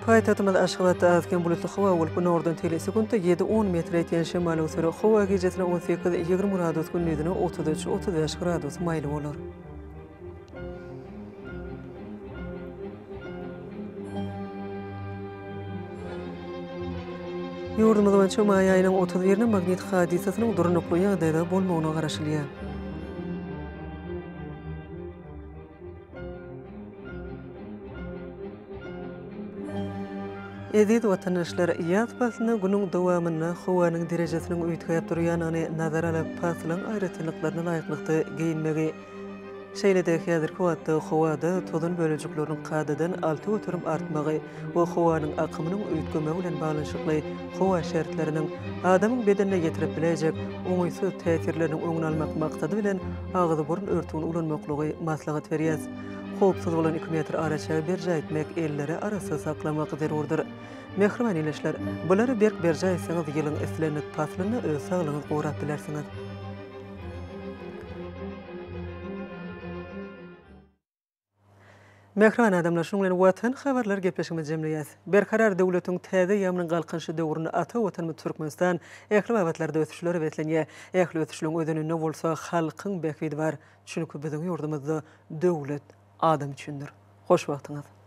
Paýtagtymyz Aşgabatda az-kem bulutly howa bolup, günordan teýle sekuntda ýedi-on metre ýetýän şemal öwser. Howa gijesine 18, 20 gradus, gündizine 33, 35 gradus maýyl bolar. Ýurdumyz boýunça maý aýynyň 31 birine magnit hadysasynyň durnukly ýagdaýda bolmagyna garaşylýar. Eziz watandaşlar, ýaz paslynda günüň dowamynda howanyň derejesiniň üýtgäp durýandygyny nazara alyp, paslyň aýratynlyklaryna laýyklykda geýinmegi, Şeýle-de häzirki wagtda howada tozan bölejikleriniň kadadan 6% artmagy we howanyň akymynyň üýtgemegi bilen baglanyşykly howa şertleriniň adamyň bedenine ýetirip biläýjek oňaýsyz täsirleriniň öňüni almak maksady bilen agyz-burun örtügini ulanmaklygy maslahat berýäs. Howpsuz bolan iki metr araçägi berjaý etmek, elleri arassa saklamak zerurdyr. Mähriban ildeşler, bulary berk berjaý etseňiz ýylyň islendik paslynda öz saglygyňyzy gorap bilersiňiz. Mähriban adamlar, şunuň bilen Watan habarlary gepleşigimizi jemleýäs. Berkarar döwletiň täze eýýamynyň Galkynyşy döwründe ata Watanymyz Türkmenistan ähli babatlarda ösüşlere beslenýär. Ähli ösüşleriň özeninde bolsa halkyň bähbidi bar. Çünki biziň ýurdumyzda döwlet adam üçindir. Hoş wagtyňyz!